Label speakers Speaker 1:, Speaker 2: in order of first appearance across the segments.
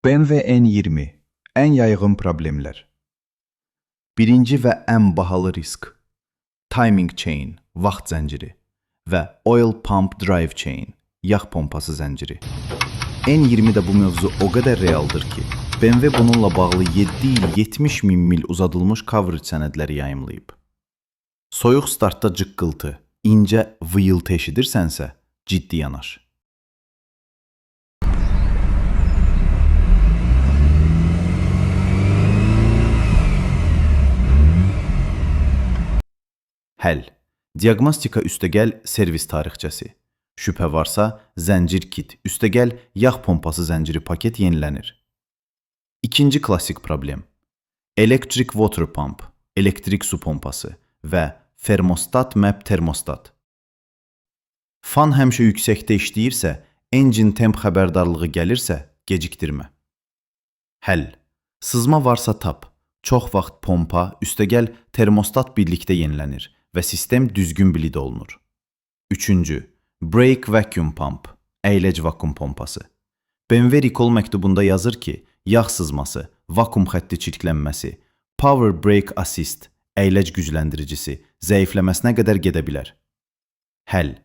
Speaker 1: BMW N20 ən yayğın problemlər.
Speaker 2: Birinci və ən bahalı risk. Timing chain, vaxt zənciri və oil pump drive chain, yağ pompası zənciri. N20-də bu mövzu o qədər realdır ki, BMW bununla bağlı 7 il 70 min mil uzadılmış coverage sənədləri yayımlayıb. Soyuq startda cıqqıltı, incə vıyıltı eşidirsənsə, ciddi yanaş. Həll. Diaqnostika üstəgəl servis tarixçəsi. Şübhə varsa, zəncir kit, üstəgəl yağ pompası zənciri paket yenilənir. İkinci klassik problem. Electric water pump, elektrik su pompası və thermostat map termostat. Fan həmişə yüksəkdə işləyirsə, engine temp xəbərdarlığı gəlirsə, gecikdirmə. Həll. Sızma varsa tap. Çox vaxt pompa, üstəgəl termostat birlikdə yenilənir və sistem düzgün bleed olunur. Üçüncü, brake vacuum pump, əyləc vakuum pompası. BMW recall məktubunda yazır ki, yağ sızması, vakuum xətti çirklənməsi, power brake assist, əyləc gücləndiricisi zəifləməsinə qədər gedə bilər. Həll.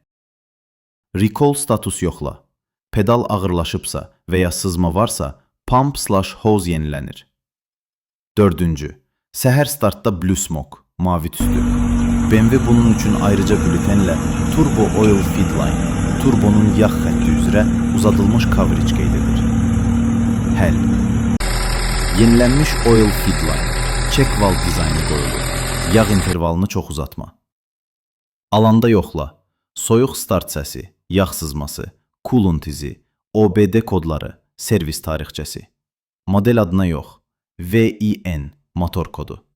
Speaker 2: Recall status yoxla. Pedal ağırlaşıbsa və ya sızma varsa, pump/hose yenilənir. Dördüncü, səhər startda blue smoke, mavi tüstü. BMW bunun üçün ayrıca bültenlə Turbo Oil Feed Line, turbonun yağ xətti üzrə uzadılmış coverage qeyd edir. Həll. Yenilənmiş Oil Feed Line, check valve dizaynı qoyulur. Yağ intervalını çox uzatma. Alanda yoxla. Soyuq start səsi, yağ sızması, coolant izi, OBD kodları, servis tarixçəsi. Model adına yox, VIN, motor kodu.